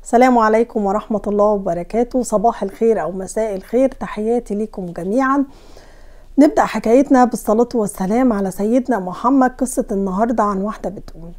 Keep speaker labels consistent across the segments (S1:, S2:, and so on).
S1: السلام عليكم ورحمة الله وبركاته. صباح الخير أو مساء الخير، تحياتي لكم جميعا. نبدأ حكايتنا بالصلاة والسلام على سيدنا محمد. قصة النهاردة عن واحدة بتقول: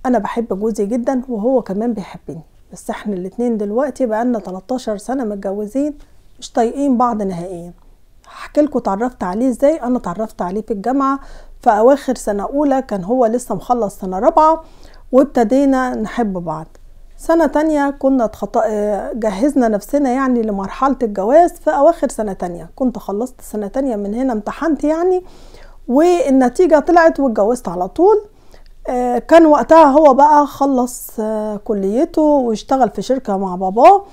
S1: أنا بحب جوزي جدا وهو كمان بيحبني، بس احنا الاتنين دلوقتي بقالنا 13 سنة متجوزين، مش طايقين بعض نهائيا. هحكي لكم اتعرفت عليه ازاي. انا اتعرفت عليه في الجامعة في اواخر سنة اولى، كان هو لسه مخلص سنة رابعة، وابتدينا نحب بعض. سنة تانية كنا جهزنا نفسنا يعني لمرحلة الجواز. في اواخر سنة تانية كنت خلصت سنة تانية من هنا، امتحنت يعني، والنتيجة طلعت واتجوزت على طول. كان وقتها هو بقى خلص كليته واشتغل في شركة مع باباه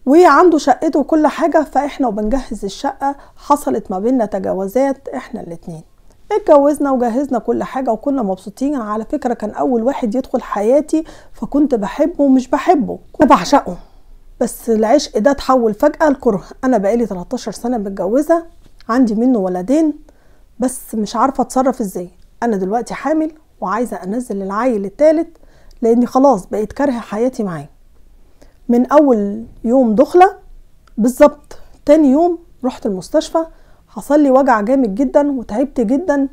S1: وعنده شقته وكل حاجة. فاحنا وبنجهز الشقة حصلت ما بيننا تجاوزات، احنا الاتنين اتجوزنا وجهزنا كل حاجة وكنا مبسوطين. على فكرة كان اول واحد يدخل حياتي، فكنت بحبه ومش بحبه، كنت بعشقه، بس العشق ده اتحول فجأة لكره. انا بقالي 13 سنة متجوزة، عندي منه ولدين، بس مش عارفة اتصرف ازاي. انا دلوقتي حامل وعايزة انزل العيل الثالث لاني خلاص بقيت كارهة حياتي معاه. من اول يوم دخلة بالظبط تاني يوم رحت المستشفى، حصل لي وجع جامد جدا وتعبت جدا،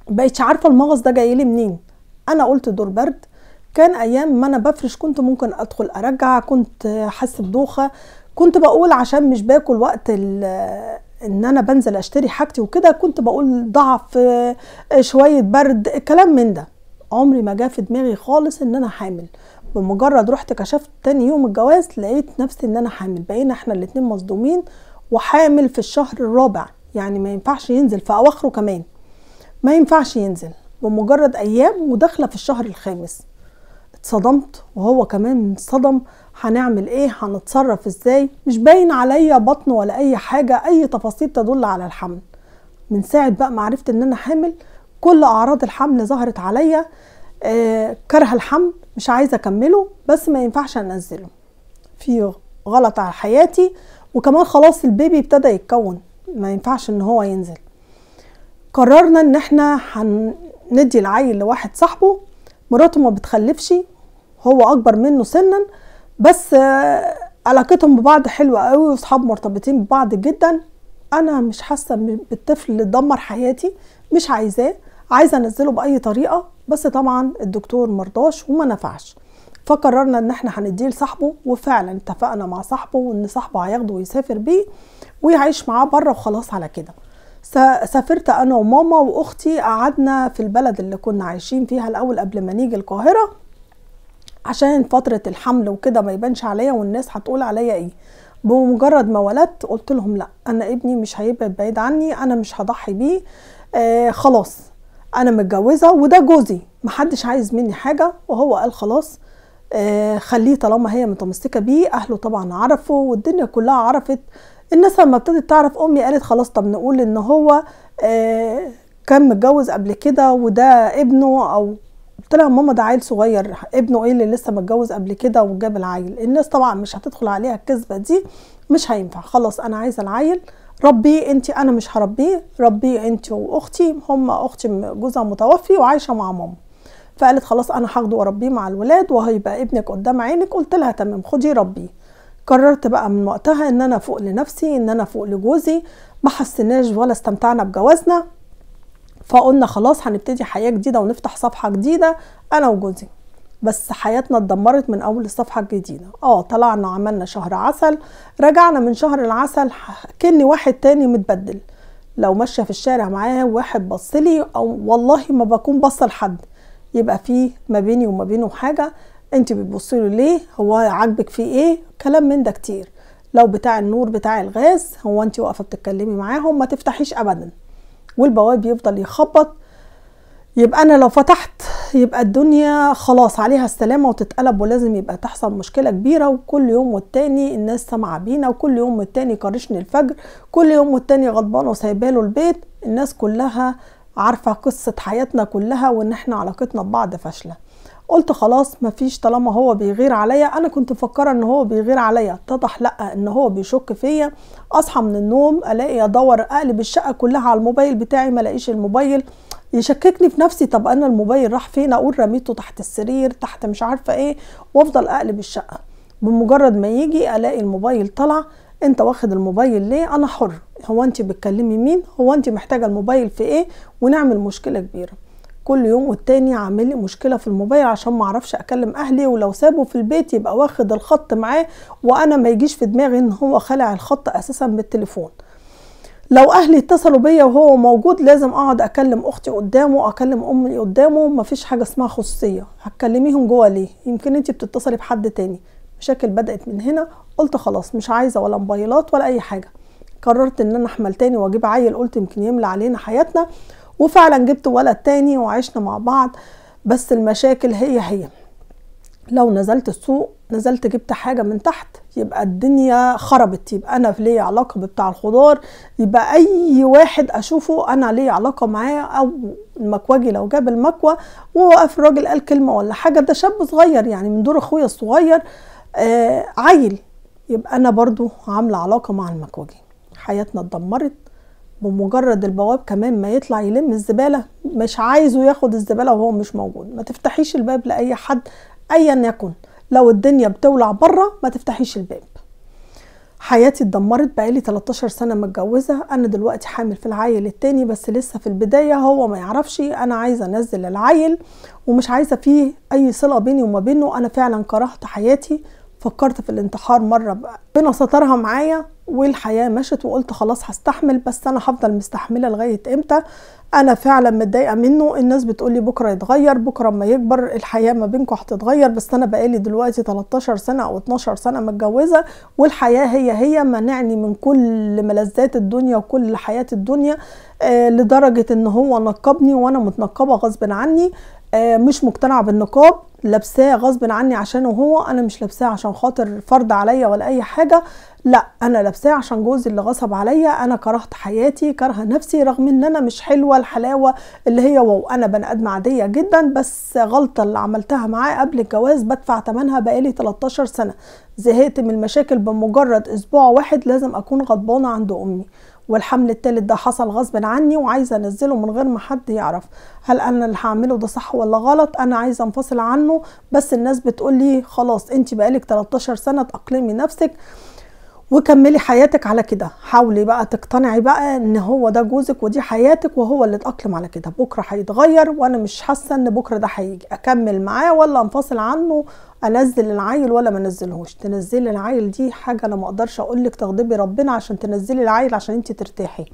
S1: بقيتش عارفه المغص ده جاي لي منين. انا قلت دور برد، كان ايام ما انا بفرش كنت ممكن ادخل ارجع، كنت حاسه بدوخه، كنت بقول عشان مش باكل وقت ان انا بنزل اشتري حاجتي وكده، كنت بقول ضعف، شوية برد، الكلام من ده. عمري ما جه في دماغي خالص ان انا حامل. بمجرد رحت كشفت تاني يوم الجواز لقيت نفسي ان انا حامل. بقينا احنا الاتنين مصدومين، وحامل في الشهر الرابع، يعني ما ينفعش ينزل في اواخره، كمان ما ينفعش ينزل. بمجرد ايام وداخله في الشهر الخامس اتصدمت، وهو كمان انصدم. هنعمل ايه؟ هنتصرف ازاي؟ مش باين عليا بطن ولا اي حاجة، اي تفاصيل تدل على الحمل. من ساعة بقى ما عرفت ان انا حامل كل اعراض الحمل ظهرت عليا. كره الحمل، مش عايزه اكمله، بس ما ينفعش انزله، في غلط على حياتي، وكمان خلاص البيبي ابتدى يتكون، ما ينفعش ان هو ينزل. قررنا ان احنا هندي العيل لواحد صاحبه، مراته ما بتخلفش، هو اكبر منه سنا، بس علاقتهم ببعض حلوة قوي واصحاب مرتبطين ببعض جدا. انا مش حاسه بالطفل اللي دمر حياتي، مش عايزاه، عايزه انزله باي طريقه، بس طبعا الدكتور مرضاش وما نفعش. فقررنا ان احنا هنديه لصاحبه، وفعلا اتفقنا مع صاحبه وان صاحبه هياخده ويسافر بيه ويعيش معاه بره وخلاص على كده. سافرت انا وماما واختي، قعدنا في البلد اللي كنا عايشين فيها الاول قبل ما نيجي القاهرة، عشان فترة الحمل وكده ما يبانش عليا والناس هتقول عليا ايه. بمجرد ما ولدت قلت لهم لا، انا ابني مش هيبقى بعيد عني، انا مش هضحي بيه، خلاص انا متجوزة وده جوزي، محدش عايز مني حاجة. وهو قال خلاص خليه طالما هي متمسكة بيه. اهله طبعا عرفوا والدنيا كلها عرفت. الناس لما ابتدت تعرف امي قالت خلاص، طب نقول ان هو كان متجوز قبل كده وده ابنه. او قلت لها ماما ده عيل صغير، ابنه ايه اللي لسه متجوز قبل كده وجاب العيل؟ الناس طبعا مش هتدخل عليها الكذبة دي، مش هينفع، خلاص انا عايزه العيل، ربيه انت، انا مش هربيه، ربيه انت واختي. هم اختي جوزها متوفي وعايشة مع ماما. فقالت خلاص انا هاخده واربيه مع الولاد وهيبقى ابنك قدام عينك. قلت لها تمام خدي ربيه. قررت بقى من وقتها ان انا فوق لنفسي، ان انا فوق لجوزي. ما حسيناش ولا استمتعنا بجوازنا، فقلنا خلاص هنبتدي حياة جديدة ونفتح صفحة جديدة انا وجوزي. بس حياتنا اتدمرت من اول الصفحة الجديدة. طلعنا عملنا شهر عسل، رجعنا من شهر العسل كأني واحد تاني متبدل. لو ماشية في الشارع معاه واحد بصلي، او والله ما بكون بصة لحد، يبقى فيه ما بيني وما بينه حاجة، انت بتبصي له ليه؟ هو عاجبك فيه ايه؟ كلام من ده كتير. لو بتاع النور بتاع الغاز، هو انت واقفة بتتكلمي معاهم، ما تفتحيش ابدا، والبواب يفضل يخبط. يبقى انا لو فتحت يبقى الدنيا خلاص عليها السلامة وتتقلب، ولازم يبقى تحصل مشكلة كبيرة. وكل يوم والتاني الناس سامعه بينا، وكل يوم والتاني كرشني الفجر، كل يوم والتاني غضبانه وسايباله البيت. الناس كلها عارفه قصة حياتنا كلها، وان احنا علاقتنا ببعض فاشلة. قلت خلاص مفيش، طالما هو بيغير عليا، انا كنت مفكرة ان هو بيغير عليا، اتضح لا ان هو بيشك فيا. اصحى من النوم الاقي ادور اقلب الشقة كلها على الموبايل بتاعي، ما الاقيش الموبايل، يشككني في نفسي، طب انا الموبايل راح فين؟ اقول رميته تحت السرير، تحت مش عارفه ايه، وافضل اقلب الشقة. بمجرد ما يجي الاقي الموبايل طلع، انت واخد الموبايل ليه؟ انا حر، هو انت بتكلمي مين؟ هو انت محتاجه الموبايل في ايه؟ ونعمل مشكلة كبيرة. كل يوم والتاني عامل لي مشكلة في الموبايل عشان ما اعرفش اكلم اهلي، ولو سابه في البيت يبقى واخد الخط معاه، وانا ما يجيش في دماغي ان هو خلع الخط اساسا بالتليفون. لو اهلي اتصلوا بيا وهو موجود لازم اقعد اكلم اختي قدامه، اكلم امي قدامه، مفيش حاجة اسمها خصوصية. هتكلميهم جوه ليه؟ يمكن انت بتتصلي بحد تاني. مشاكل بدات من هنا. قلت خلاص مش عايزه ولا موبايلات ولا اي حاجة. قررت ان انا احمل تاني واجيب عيل، قلت يمكن يملى علينا حياتنا، وفعلا جبت ولد تاني وعشنا مع بعض. بس المشاكل هي هي. لو نزلت السوق، نزلت جبت حاجة من تحت، يبقى الدنيا خربت، يبقى انا ليا علاقة بتاع الخضار، يبقى اي واحد اشوفه انا ليا علاقة معاه، او المكواجي لو جاب المكوه ووقف الراجل قال كلمة ولا حاجة، ده شاب صغير يعني من دور اخويا الصغير، عيل، يبقى انا برضو عامله علاقة مع المكواجي. حياتنا اتدمرت بمجرد البواب كمان ما يطلع يلم الزبالة، مش عايزه ياخد الزبالة وهو مش موجود. ما تفتحيش الباب لاي حد ايا يكن، لو الدنيا بتولع بره ما تفتحيش الباب. حياتي اتدمرت، بقالي 13 سنة متجوزة، انا دلوقتي حامل في العيل التاني بس لسه في البداية، هو ما يعرفش. انا عايزه انزل العيل ومش عايزه فيه اي صله بيني وما بينه. انا فعلا كرهت حياتي، فكرت في الانتحار مرة، ربنا سترها معايا والحياة مشت، وقلت خلاص هستحمل، بس انا هفضل مستحمله لغاية امتى؟ انا فعلا متضايقة منه. الناس بتقولي بكره يتغير، بكره اما يكبر الحياة ما بينكم هتتغير، بس انا بقالي دلوقتي 13 سنة او 12 سنة متجوزة والحياة هي هي، منعني من كل ملذات الدنيا وكل حياة الدنيا، لدرجة ان هو نقبني وانا متنقبه غصب عني، مش مقتنعة بالنقاب، لابساه غصب عني عشانه هو، انا مش لابساه عشان خاطر فرض عليا ولا اي حاجة، لا انا لابساه عشان جوزي اللي غصب عليا. انا كرهت حياتي، كرهه نفسي، رغم ان انا مش حلوة الحلاوة اللي هي wow، انا بني ادم عادية جدا، بس غلطه اللي عملتها معاه قبل الجواز بدفع ثمنها بقالي 13 سنة. زهقت من المشاكل، بمجرد اسبوع واحد لازم اكون غضبانه عند امي. والحمل التالت ده حصل غصب عني وعايزه انزله من غير ما حد يعرف. هل انا اللي هعمله ده صح ولا غلط؟ انا عايزه انفصل عنه، بس الناس بتقولي خلاص انت بقالك 13 سنة تأقلمي نفسك وكملي حياتك على كده، حاولي بقى تقتنعي بقى ان هو ده جوزك ودي حياتك وهو اللي اتأقلم على كده، بكره هيتغير وانا مش حاسه ان بكره ده هيجي، اكمل معاه ولا انفصل عنه، انزل العيل ولا ما انزلهوش؟ تنزلي العيل دي حاجة انا ما اقدرش اقولك تغضبي ربنا عشان تنزلي العيل عشان انت ترتاحي.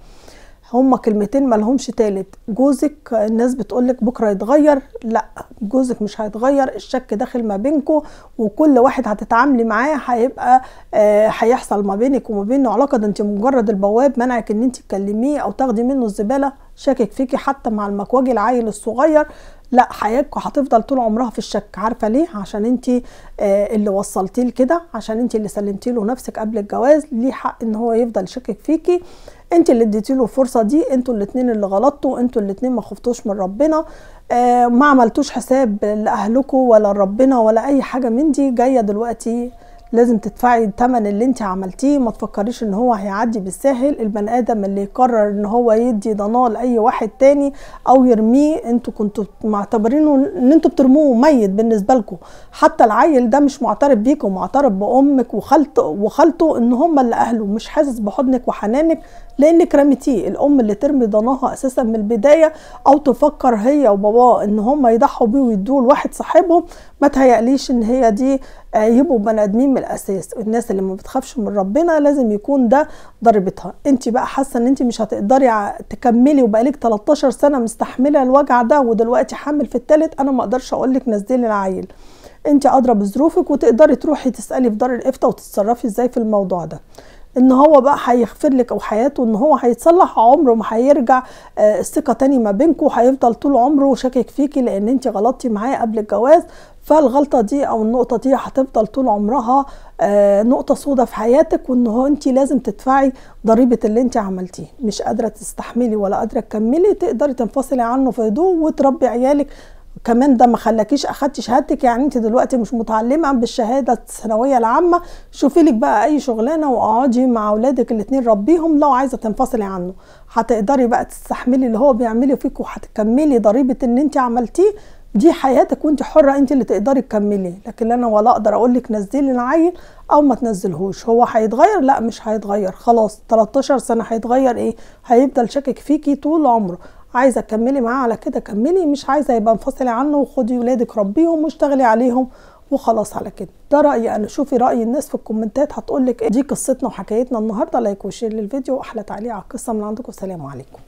S1: هما كلمتين ما لهمش تالت. جوزك الناس بتقولك بكره يتغير، لا جوزك مش هيتغير، الشك داخل ما بينكم، وكل واحد هتتعاملي معاه هيبقى هيحصل ما بينك وما بينه علاقة. ده انت مجرد البواب منعك ان انت تكلميه او تاخدي منه الزبالة، شاكك فيكي حتى مع المكواجي العيل الصغير، لا حياتكم هتفضل طول عمرها في الشك. عارفه ليه؟ عشان انت اللي وصلتيه لكده، عشان انت اللي سلمتي له نفسك قبل الجواز، ليه حق ان هو يفضل شاكك فيكي، انت اللي اديتي له الفرصة دي، انتوا الاتنين اللي غلطتوا، انتوا الاتنين ما خفتوش من ربنا، ما عملتوش حساب لاهلكم ولا ربنا ولا اي حاجة من دي. جاية دلوقتي لازم تدفعي الثمن اللي انت عملتيه، ما تفكريش ان هو هيعدي بالساهل. البني ادم اللي يقرر ان هو يدي ضناه لاي واحد تاني او يرميه، انتوا كنتوا معتبرينه ان انتوا بترموه ميت بالنسبة لكم، حتى العيل ده مش معترف بيكم، معترف بامك وخالته ان هم اللي اهله، مش حاسس بحضنك وحنانك لانك رميتيه. الام اللي ترمي ضناها اساسا من البداية او تفكر هي وباباه ان هم يضحوا بيه ويدوه لواحد صاحبهم، ما تهيأليش ان هي دي يبقوا بني ادمين من الاساس. الناس اللي ما بتخافش من ربنا لازم يكون ده ضربتها. انت بقى حاسه ان انت مش هتقدري تكملي وبقالك 13 سنة مستحمله الوجع ده ودلوقتي حامل في الثالث، انا ما اقدرش اقول لك نزلي العيل، انت ادرى بظروفك وتقدري تروحي تسالي في دار الافتاء وتتصرفي ازاي في الموضوع ده. ان هو بقى هيغفر لك او حياته ان هو هيتصلح، عمره ما هيرجع الثقة تاني ما بينكم، هيفضل طول عمره شاكك فيكي لان انت غلطتي معاه قبل الجواز، فالغلطه دي او النقطة دي هتفضل طول عمرها نقطة سودة في حياتك، وان هو انت لازم تدفعي ضريبة اللي انت عملتيه. مش قادرة تستحملي ولا قادرة تكملي، تقدري تنفصلي عنه في هدوء وتربي عيالك كمان. ده ما خلاكيش اخدتي شهادتك، يعني انت دلوقتي مش متعلمة بالشهادة الثانوية العامة، شوفي لك بقى اي شغلانة واقعدي مع اولادك الاثنين ربيهم. لو عايزه تنفصلي عنه هتقدري بقى تستحملي اللي هو بيعمله فيك وهتكملي ضريبة ان انت عملتيه، دي حياتك وانت حره، انت اللي تقدري تكملي. لكن انا ولا اقدر اقول لك نزلي العيل او ما تنزلهوش. هو هيتغير؟ لا مش هيتغير، خلاص 13 سنة هيتغير ايه؟ هيفضل شاكك فيكي طول عمره. عايزه تكملي معاه على كده كملي، مش عايزه يبقى انفصلي عنه وخدي ولادك ربيهم واشتغلي عليهم وخلاص على كده. ده رايي انا، شوفي راي الناس في الكومنتات هتقولك ايه. دي قصتنا وحكايتنا النهارده. like و share للفيديو واحلى تعليق على القصة من عندكم. سلام عليكم.